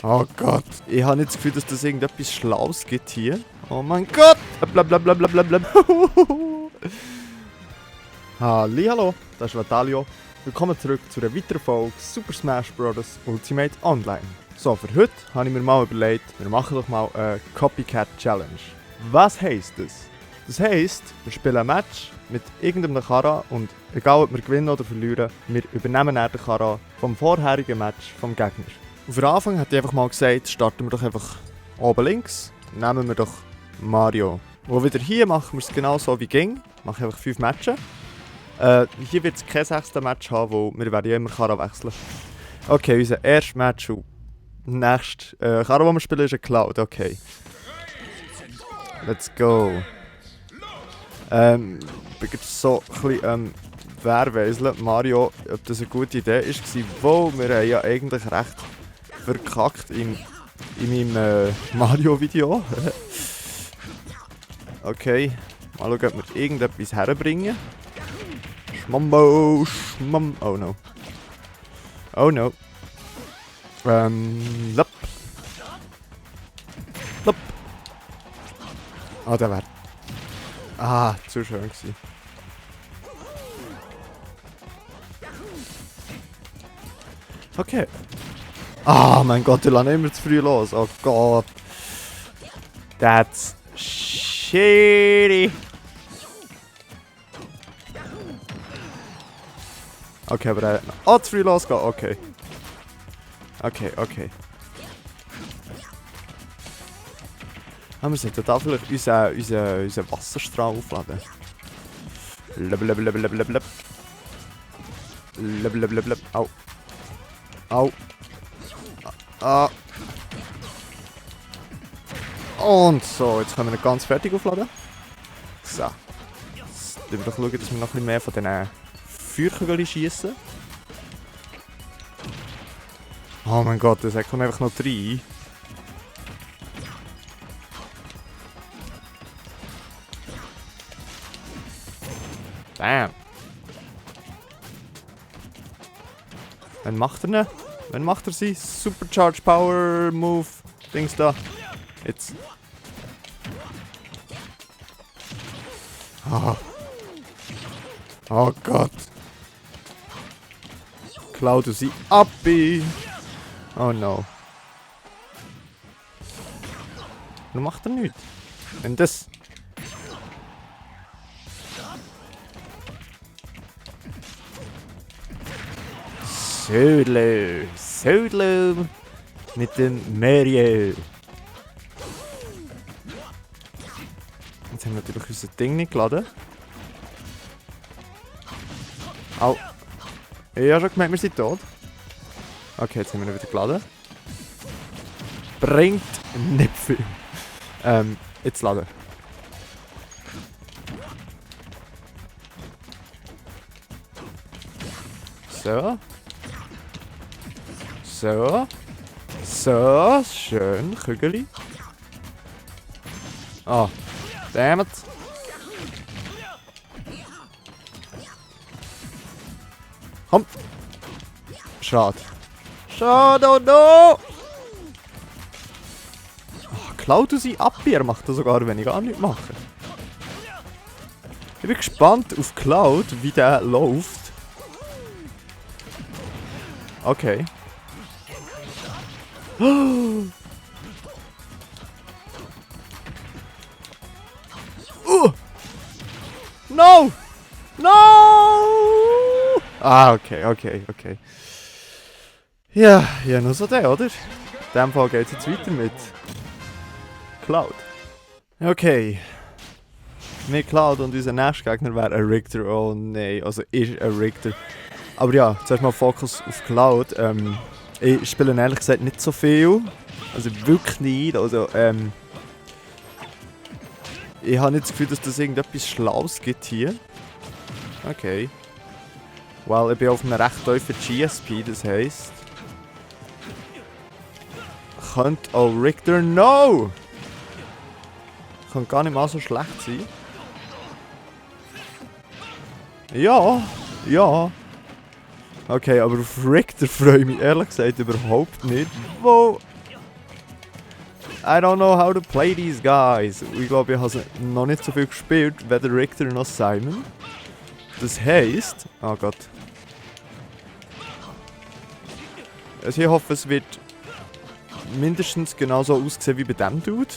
Oh Gott. Ich habe nicht das Gefühl, dass das irgendetwas Schlaues gibt hier. Oh mein Gott. Blablabla. Hallihallo, das ist Vitalio. Willkommen zurück zu einer weiteren Folge Super Smash Bros. Ultimate Online. So, für heute habe ich mir mal überlegt, wir machen doch mal eine Copycat Challenge. Was heisst das? Das heisst, wir spielen ein Match mit irgendeinem Chara und egal ob wir gewinnen oder verlieren, wir übernehmen dann den Chara vom vorherigen Match vom Gegner. Und für den Anfang hätte ich einfach mal gesagt, starten wir doch einfach oben links, nehmen wir doch Mario. Und wieder hier machen wir es genau so wie ging, mache einfach 5 Matches. Hier wird es kein 6. Match haben, wo wir werden ja immer Chara wechseln. Okay, unser erstes Match und nächstes Chara, das wir spielen, ist ein Cloud, okay. Let's go. Ich bin jetzt so ein bisschen verweiseln, Mario, ob das eine gute Idee war, wo wir haben ja eigentlich recht verkackt in meinem Mario-Video. Okay, mal schauen, ob wir irgendetwas herbringen. Schmambo, oh no. Oh no. Lup. Lup. Oh, der wäre... Ah, zu schön gewesen. Okay. Ah, mein Gott, ich lasse immer zu früh los. Oh Gott. That's shitty. Okay, aber er hat noch zu früh losgehen. Okay. Okay. Wir sollten da vielleicht unseren Wasserstrahl aufladen. Blablabla. Au. Au. Ah. Und so, jetzt können wir ihn ganz fertig aufladen. So. Jetzt müssen wir doch schauen, dass wir noch ein bisschen mehr von diesen Feuerkugeln schießen. Oh mein Gott, das kommt einfach noch rein. Bam. Wann macht er ne? Wann macht er sie? Supercharge Power Move Dings da. Jetzt. Oh Gott. Cloud sie abbi. Oh no. Warum macht er nichts? Wenn das. Solo mit dem Mario. Jetzt haben wir natürlich unser Ding nicht geladen. Au. Ich habe schon gemerkt, wir sind tot. Okay, jetzt haben wir ihn wieder geladen. Bringt nicht viel. Jetzt laden. So. So, schön, Kügeli. Oh, damn it. Komm. Schade, oh no! Oh, Cloud sie ab, er macht das sogar, wenn ich gar nichts mache. Ich bin gespannt auf Cloud, wie der läuft. Okay. No! Ah, okay. Ja, nur so der, oder? In dem Fall geht es jetzt weiter mit Cloud. Okay. Mit Cloud und unser nächster Gegner wäre ein Richter. Oh nein, also ist ein Richter. Aber ja, zuerst mal Fokus auf Cloud. Ich spiele ehrlich gesagt nicht so viel. Also wirklich nicht. Also, ich habe nicht das Gefühl, dass das irgendetwas Schlaues gibt hier. Okay. Well, ich bin auf einem recht tiefen GSP, das heisst... Könnte auch Richter... No! Könnte gar nicht mal so schlecht sein. Ja. Okay, aber auf Richter freue ich mich ehrlich gesagt überhaupt nicht. Wo I don't know how to play these guys. Ich glaube, ich habe noch nicht so viel gespielt, weder Richter noch Simon. Das heisst... Oh Gott. Also ich hoffe, es wird mindestens genauso aussehen wie bei dem Dude.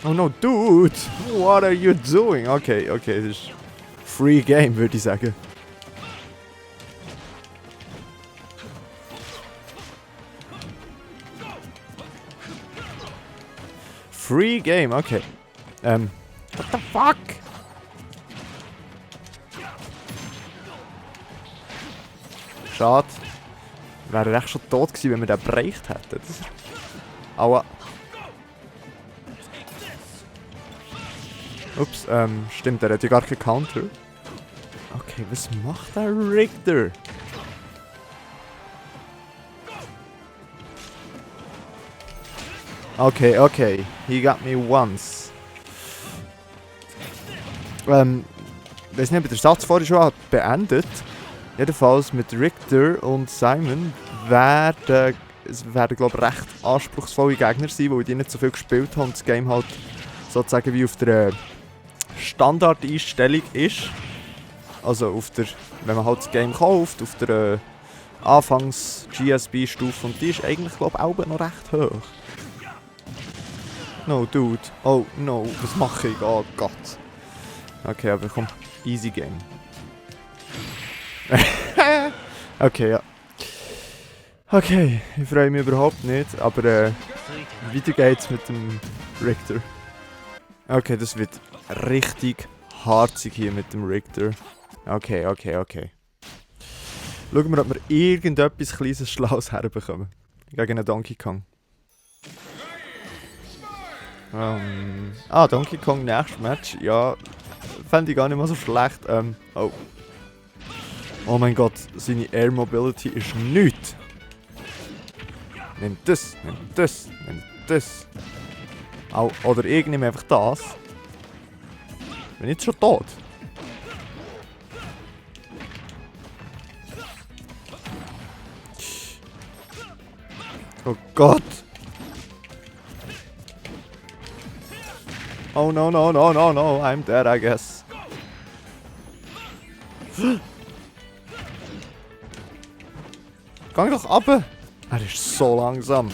Oh no, dude! What are you doing? Okay, okay, das ist Free Game, würde ich sagen. Free Game, okay. What the fuck? Schade. Wäre echt schon tot gewesen, wenn wir den bereicht hätten. Aua. Ups, stimmt, er hat ja gar keinen Counter. Okay, was macht der Richter? Okay, okay. He got me once. Ich weiß nicht, ob ich den Satz vorher schon beendet. Jedenfalls mit Richter und Simon werden glaube ich, recht anspruchsvolle Gegner sein, weil ich die nicht so viel gespielt habe und das Game halt sozusagen wie auf der Standardeinstellung ist. Also auf der, wenn man halt das Game kauft, auf der Anfangs-GSB-Stufe und die ist eigentlich glaube ich auch noch recht hoch. No, dude. Oh, no. Was mache ich? Oh Gott. Okay, aber komm. Easy Game. Okay, ja. Okay, ich freue mich überhaupt nicht, aber weiter geht's mit dem Richter. Okay, das wird richtig harzig hier mit dem Richter. Okay, okay, okay. Schauen wir, ob wir irgendetwas kleines Schlaues herbekommen. Gegen einen Donkey Kong. Donkey Kong nächstes Match. Ja, fände ich gar nicht mal so schlecht. Oh. Oh mein Gott, seine Air Mobility ist nichts. Nimm das, nimm das, nimm das. Oh, oder ich nehme einfach das. Bin ich jetzt schon tot? Oh Gott. Oh no, no, no, no, no, I'm dead, I guess. Gang doch ab! Er ist so langsam.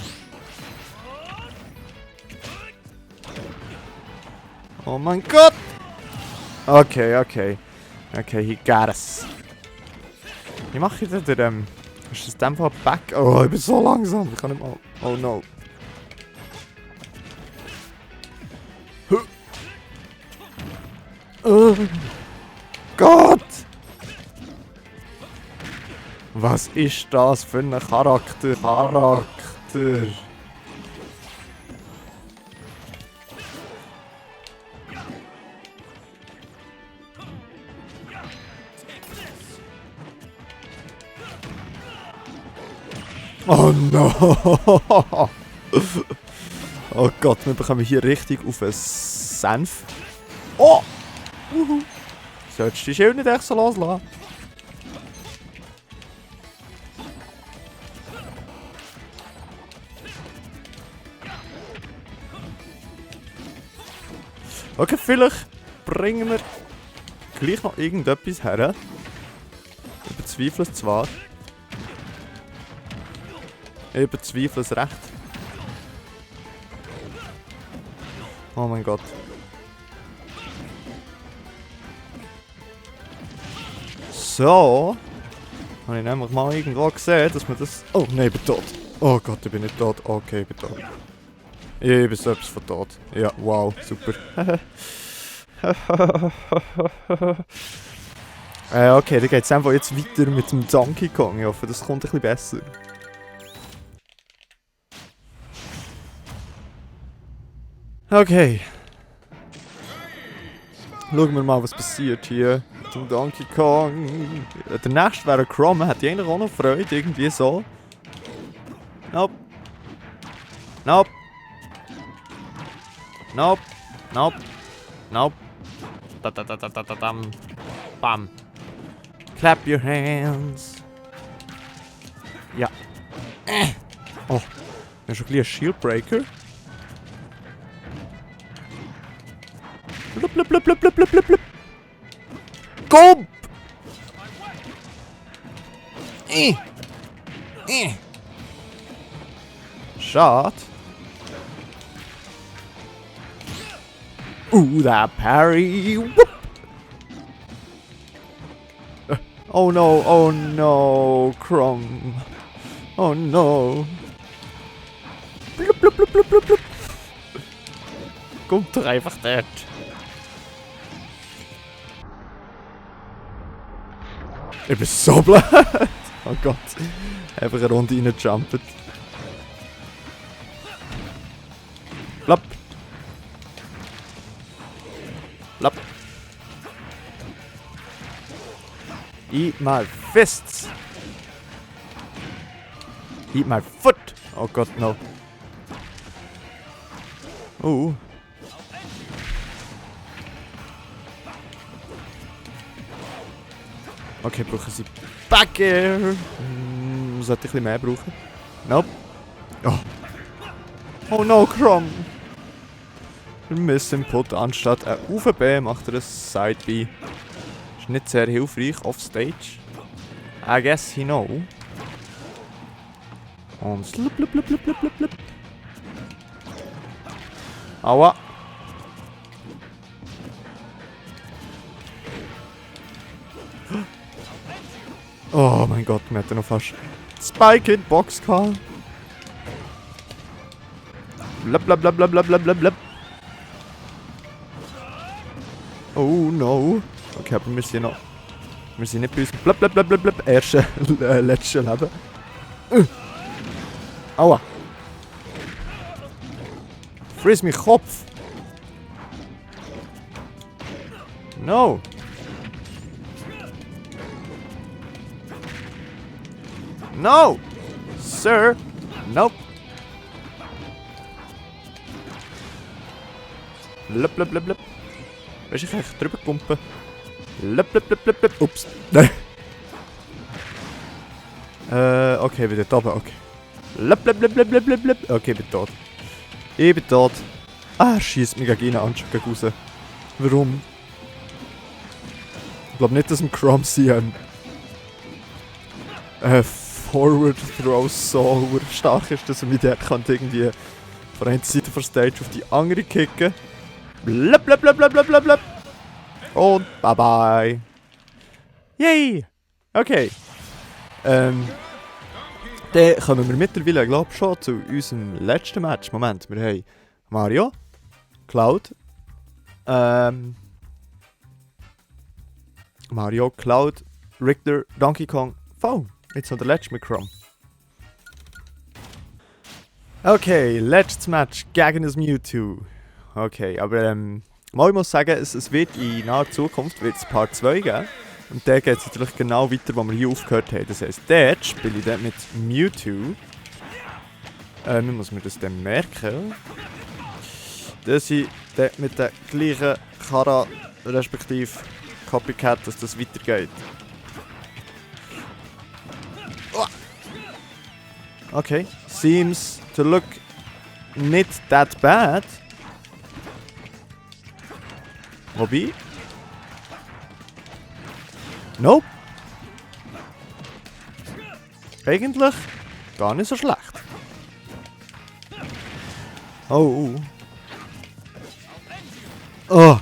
Oh mein Gott! Okay, okay. Okay, he got us. Wie mache ich das denn? Ist das in dem Fall back? Oh, ich bin so langsam. Ich kann nicht mal... Oh no. Oh Gott! Was ist das für ein Charakter? Oh no! Oh Gott, wir bekommen hier richtig auf einen Senf. Oh! Solltest du die Schild nicht echt so loslassen? Okay, vielleicht bringen wir gleich noch irgendetwas her. Ich bezweifle es zwar. Ich bezweifle es recht. Oh mein Gott. So. Habe ich nämlich mal irgendwo gesehen, dass man das... Oh nein, ich bin tot. Oh Gott, ich bin nicht tot. Okay, ich bin tot. Ich bin selbst von tot. Ja, wow, super. Okay, dann geht es einfach jetzt weiter mit dem Donkey Kong. Ich hoffe, das kommt ein bisschen besser. Okay. Schauen wir mal, was passiert hier mit dem Donkey Kong. Der nächste wäre Chrome. Hat die eigentlich auch noch Freude? Irgendwie so. Nope. Nope. Nope. Nope. Nope. Da da da da da da dam. Bam. Clap your hands. Ja. Oh, das ist schon ein Shieldbreaker. Blub, blub, blub, blub, blub, blub, blub, blub. Komm! Schade. That parry. Whoop. Oh no, Crumb. Oh no. Blub, blub, blub, blub, blub, blub. Kommt doch einfach dort. Ich bin so blöd. Oh Gott. Einfach eine Runde reingejumpt. Blub. Blub. Eat my fists. Eat my foot. Oh Gott, no. Oh. Okay, brauchen sie Backer. Sollte ich ein bisschen mehr brauchen? Nope. Oh. Oh no, Crumb. Wir müssen Input anstatt ein Auf B macht er ein Side B. Ist nicht sehr hilfreich off stage. I guess he know. Und slup, lup, lup, lup, lup, lup, lup. Aua. Oh mein Gott, wir hätten noch fast Spike in die Box gehabt. Blub, blub, blub, blub, blub, blub, blub, blub. Oh no. Okay, aber wir sind noch. Wir sind nicht bei uns. Blub, blub, blub, blub, blub. Erste, letzte Leben. Aua. Friss mich Kopf. No. No! Sir! Nope! Blub, blub, blub, blub. Weißt du, ich kann echt drüber kumpen. Blub, blub, blub, blub, blub. Ups. Nein. Okay, wieder da oben, okay. Blub, blub, blub, blub, blub, blub, blub. Okay, ich bin tot. Ich bin tot. Ah, schießt mich gegen ihn an, schon gegen raus. Warum? Ich glaube nicht, dass im Crumb sie Forward Throw so stark ist, dass er mit der kann irgendwie von einer Seite der Stage auf die andere kicken. Blub, blub, blub, blub, blub, blub, blub. Und bye bye. Yay! Okay. Dann kommen wir mittlerweile, glaube ich, schon zu unserem letzten Match. Moment, wir haben Mario, Cloud, Mario, Cloud, Richter, Donkey Kong, V. Jetzt noch der letzte mit Crumb. Okay, letztes Match gegen das Mewtwo. Okay, aber mal, ich muss sagen, es wird in naher Zukunft wird's Part 2 geben. Und der geht es natürlich genau weiter, wo wir hier aufgehört haben. Das heisst, dort spiele ich dort mit Mewtwo. Wie muss man das dann merken? Dass ich dort mit der gleichen Kara, respektive Copycat, dass das weitergeht. Okay, seems to look not that bad. Wobei? Nope. Eigentlich gar nicht so schlecht. Oh. Oh.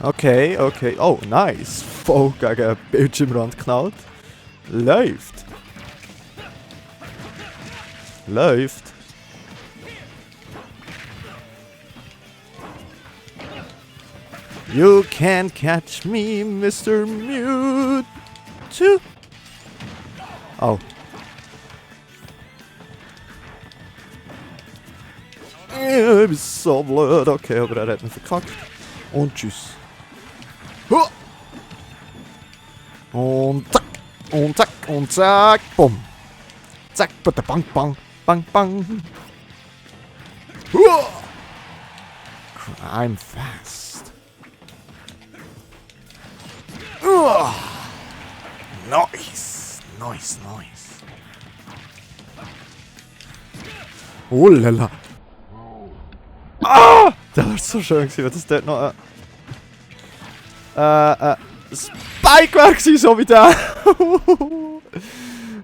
Okay. Oh, nice. Voll gegen Bildschirmrand geknallt. Läuft. You can't catch me, Mr. Mewtwo. Oh. Ich bin so blöd. Okay, aber er hat mich verkackt. Und tschüss. Und zack. Und zack. Und zack. Bumm. Zack. Bitte. Bang, bang. Bang, bang. I'm fast. Nice. Nice, nice. Oh lala. Ah! Das war so schön, wenn das dort noch Spike war, so wie der.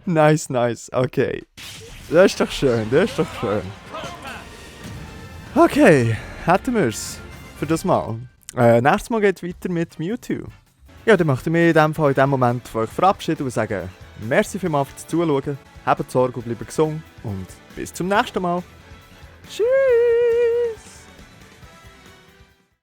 Nice, nice. Okay. Das ist doch schön, das ist doch schön. Okay, hätten wir es für das Mal. Nächstes Mal geht es weiter mit Mewtwo. Ja, dann möchte ich mich in dem Fall in diesem Moment von euch verabschieden und sagen, merci vielmals fürs Zuschauen, habt Sorge und bleibt gesund und bis zum nächsten Mal. Tschüss!